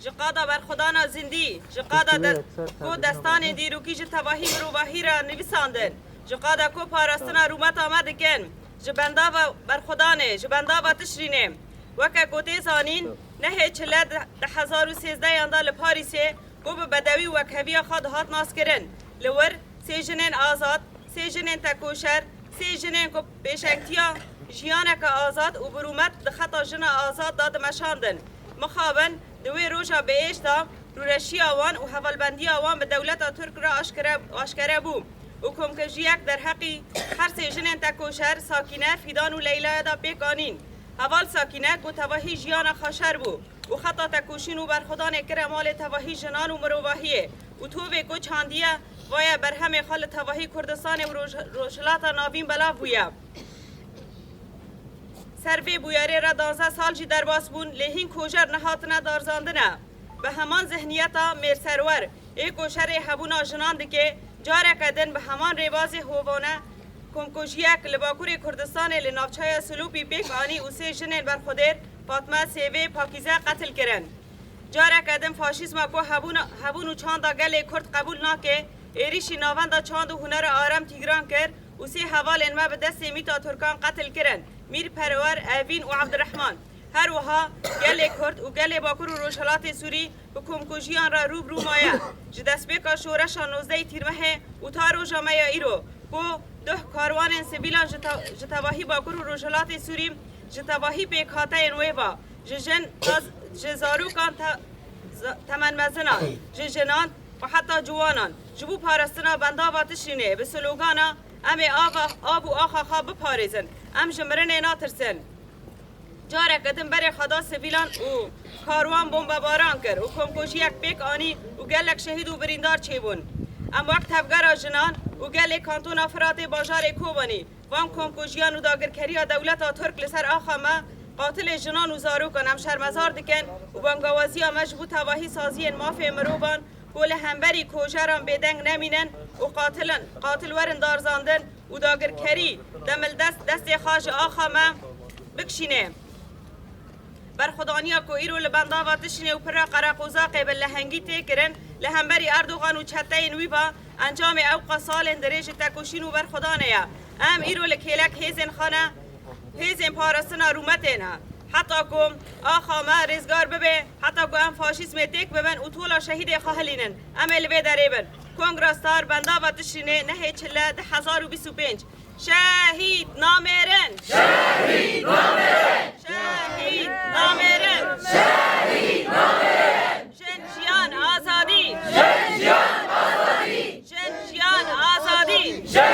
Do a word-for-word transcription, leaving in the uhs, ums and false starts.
Ji qada berxwedana zindî, ji qada de-, ku destanên dîrokî ji tevahî mirovahî re nivîsandin, ji qada ku parastina rûmeta me dikin, ji bendava berxwedanê, ji bendava Tişrînê. Weke ku tê zanîn, nehê çile di hezar û sêzdehan de li Parîsê ku bi bedewî û wekheviya xwe dihat naskirin. Li wir sê jinên azad, sê jinên tekoşer, sê jinên ku pêşengtiya jiyaneke azad û bi rûmet di xeta jina azad de dimeşandin. Mixabin di wê roja biêş de rûreşiya wan û hevalbendiya wan bi dewleta Tirk re aşkere, aşkere bû û komkujiyek derheqî her sê jinên tekoşer, Sakîne, Fîdan û Leylaya de pêk anîn. Heval Sakîne ku tevahî jiyana xwe şer bû û xeta tekoşîn û berxwedanê kire malê tevahî jinan û mirovahiyê û tovê ku çandiye vaye berhemê xwe li tevahî Kurdistanê û Roj-, Rojhilata Navîn belav bûye. Ser vê bûyerê re danzdeh sal jî derbas bûn, lê hîn kojer nehatine darzandine. Bi heman zihniyeta mêrserwer ê ku şerê hebûna jinan dike, careke din bi heman rêbazê hovane komkujiyek li Bakurê Kurdistanê li navçeya Silopî pêk anî û sê jinên berxwedêr Fatme, Sêvê, Pakîze qetil kirin. Careke din faşîzma ku hebûna, hebûn û çanda gelê Kurd qebûl nake, êrîşî navenda çand û hunera Arem Tîgran kir û sê hevalên me bi destê mîta Tirkan qetil kirin, Mîr Perwer, Evîn û Evdirehman. Her wiha gelê Kurd û gelê Bakur û Rojhilatê Sûrî bi komkujiyan re rû bi rû maye. Ji destpêka şoreşa nozdehê Tîrmehê û ta roja me ya îro, ku duh karwanên sivîlan ji te-, ji tevahî Bakur û Rojhilatê Sûrî, ji tevahî pêkhateyên wê ve, ji jin ta, ji zarokan te-, za-, temenmezinan, ji jinan û heta ciwanan, ji bo parastina bendava Tişrînê bi slogana "Em ê ava, av û axa xwe biparêzin, em ji mirinê natirsin", careke din berê xwe da sivîlan û karwan bombebaran kir û komkujiyek pêk anî û gelek şehîd û birîndar çêbûn. Em wek Tevgera Jinan û gelê Kantona Firatê bajarê Kobanî van komkujiyan û dagirkeriya dewleta Tirk li ser axa me, qatilê jinan û zarokan em şermezar dikin û bangawaziya me ji bo tevahî saziyên mafê mirovan ku li hemberî kojeran bêdeng nemînin û qatilan, qatil werin darzandin û dagirkerî demildest destê xwe ji axa me bikişîne. Berxwedaniya ku îro li bendava Tişrînê û pira Qereqozaqê bi lehengî tê kirin, li hemberî Erdogan û çeteyên wî ve encamê ewqa salên dirêj ji tekoşîn û berxwedanê ye. Em îro li kêlek hêzên xwe ne, hêzên parastina rûmetê ne. Heta ku axa me rêzgar bibe, heta ku em faşîzmê têk bibin û tola şehîdê xwe hilînin, em ê li vê derê bin. Kongra Star, bendava Tişrînê, nehê çile, du hezar û bîst û pênc. Şehîd namêrin! Şehîd namêrin! Şehîd namêrin! Şehîd namêrin! Jin, jiyan, azadî! Jin, jiyan, azadî! Jin, jiyan, azadî! Jin,